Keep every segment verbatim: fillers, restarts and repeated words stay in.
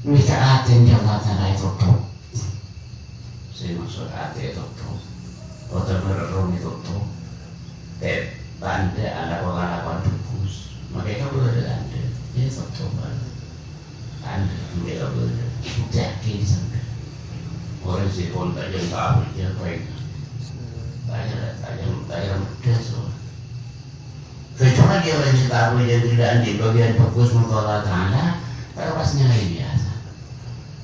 Mèka atèna Allah Ta'ala ètotop. Sè maksod atè ètotop. Otabâ rèng ètotop. Tè-, tandhâ alako-lakon bhâghus. Makè kabâlâ tandhâ. Ètotop. Tandhâ, makè kabâlâ. Buktèyaghi sampèyan. Orèng sè pon tajâm ta' abhâjâng, paèngan. Tajâm, tajâm, tajâm pedas, oh. Kecuali orang yang tahu yang tidak di bagian fokus mengkala Ta'ala, terus nyari biasa.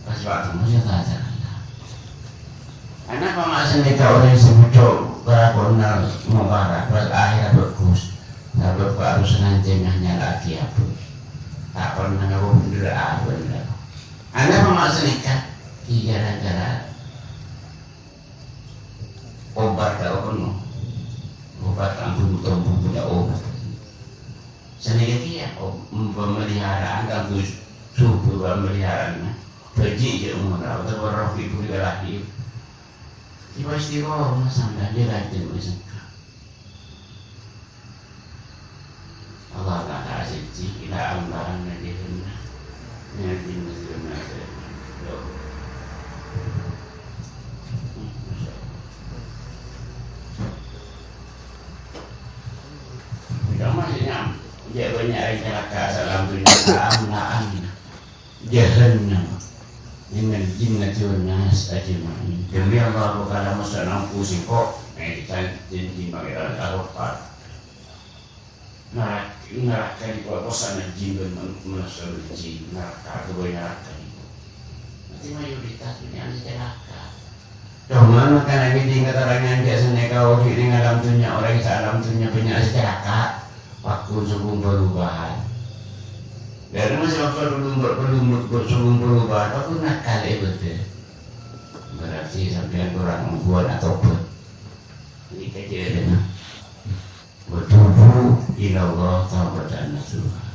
Pas waktu mesti Ta'ala. Karena pemasan kita orang yang sebut kelakuan mengkala, pas akhirnya bagus. Sebab harus nanti hanya lagi apa. Tak pernah ngaku bener apa. Karena pemasan kita, gara-gara Obat ta' okono. Obat ampon tombu punya obat. Sanèka kèya, ob-, pemeliharaan kaangghuy subur pemeliharaan. Bâji' jâ' mora, otabâ roh ibu di lahir. Tiba istiqomah sampeyan jâ' rajin wis engka. Allah Ta'ala siji, ila amlaan najihunna. Najihunna sirna sirna. Yo. Tidak maksudnya, dia banyak yang celaka salam dunia, ila amlaan. Jahannam minal jinnati wan nas ajma'in. Demi Allah, aku kalam masa nampu singko. Eh, janji Pangeran Al-Ghafar. Neraka, neraka di bawah sana jin dan man-, manusia jin. Neraka, kedua neraka itu. Nanti mayoritas dunia ini celaka. Coma mangkana ngèdhing katerangan jâ' sanèka odi' neng alam dunnya, orèng saalam dunnya bânnya' sè calaka', pakkun sobung parubahan. Dhâri masa parubahan, parubahan, sobung parubahan, pakkun nakal è bâdâ. Berarti sampèyan korang ongghuwân atobhât. Ini kejadian. Wa tubu ilallah taubatan nasuha.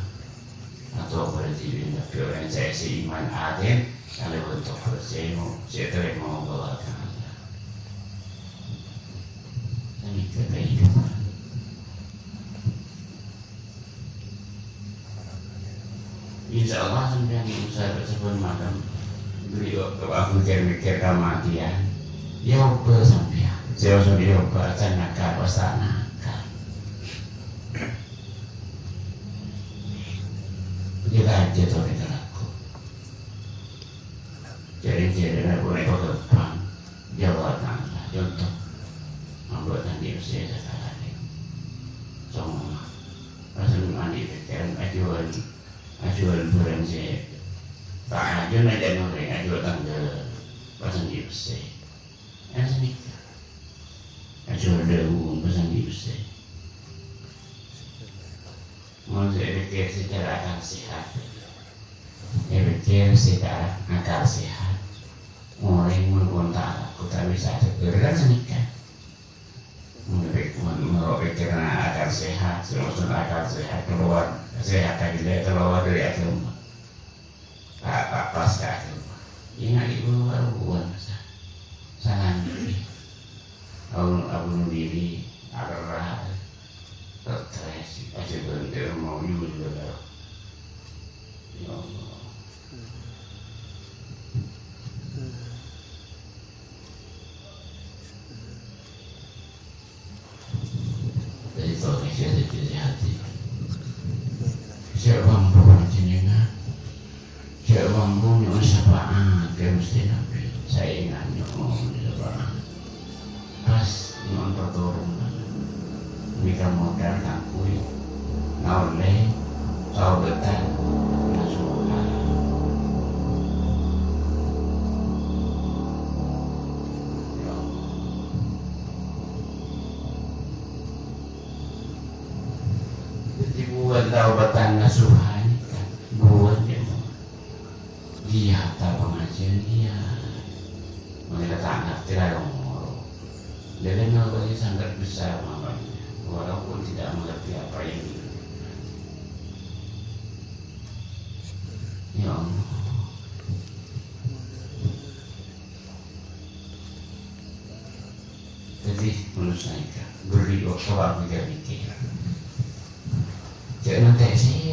Atau berarti ini Nabi orang saya seiman aten, kalau untuk bersemu, saya terima Allah Ta'ala. Ini kehidupan. Insya Allah, sampèyan bisa sampun malem. Beliau ke aku mikir-mikir kematian. Ya, obâ sampèyan. Saya sudah ya, obâ, aja nakal, pas ta' nakal. Kita aja tuh, kita laku. Jadi, jadi, aku naik ke depan. Jawab, nah, contoh. Membuat nanti usia sekarang ini. Semua. Pas nanti pikiran, ajuan. Ajuan barang sè ta' ajuan ajâ orèng, ajuan tangghâl, pasang di bessè. Kan sanèka. Ajuan daun, pasang di bessè. Mon sè èpèkkèr secara akal sehat. Èpèkkèr secara akal sehat. Orèng mon pon ta' laku ta' bisa ategur, kan sanèka. Menurut, menurut pikiran akal sehat, seuson akal sehat keluar, sehat lagi dia keluar dari agama. Tak, tak pas ke agama. Ingat ibu baru buat masa. Salah nanti. Aku, aku sendiri, aku rahat. Stres, aja berhenti mau juga. Ya Allah. Jadi, tolong saya jadi hati. Saya mampu panjenengan. Saya mampu nyo'on syafaat, ya mesti Nabi. Saya ingat nyo'on syafaat. Pas nyo'on pertolongan. Ini kan modal kakuwi. Ngaollè kaobâdhân nasuha. Ya Allah. Jadi buat kaobâdhân nasuha ini kan buat ya. Dia tak pengajian dia. Mereka tak ngerti lah yang ngomong. Jadi ngaollè sangat besar maknanya. Walaupun tidak mengerti apa yang dilakukan. Ya Allah. Jadi, menurut saya, beri waktu aku mikir-mikir. Jangan nanti sih,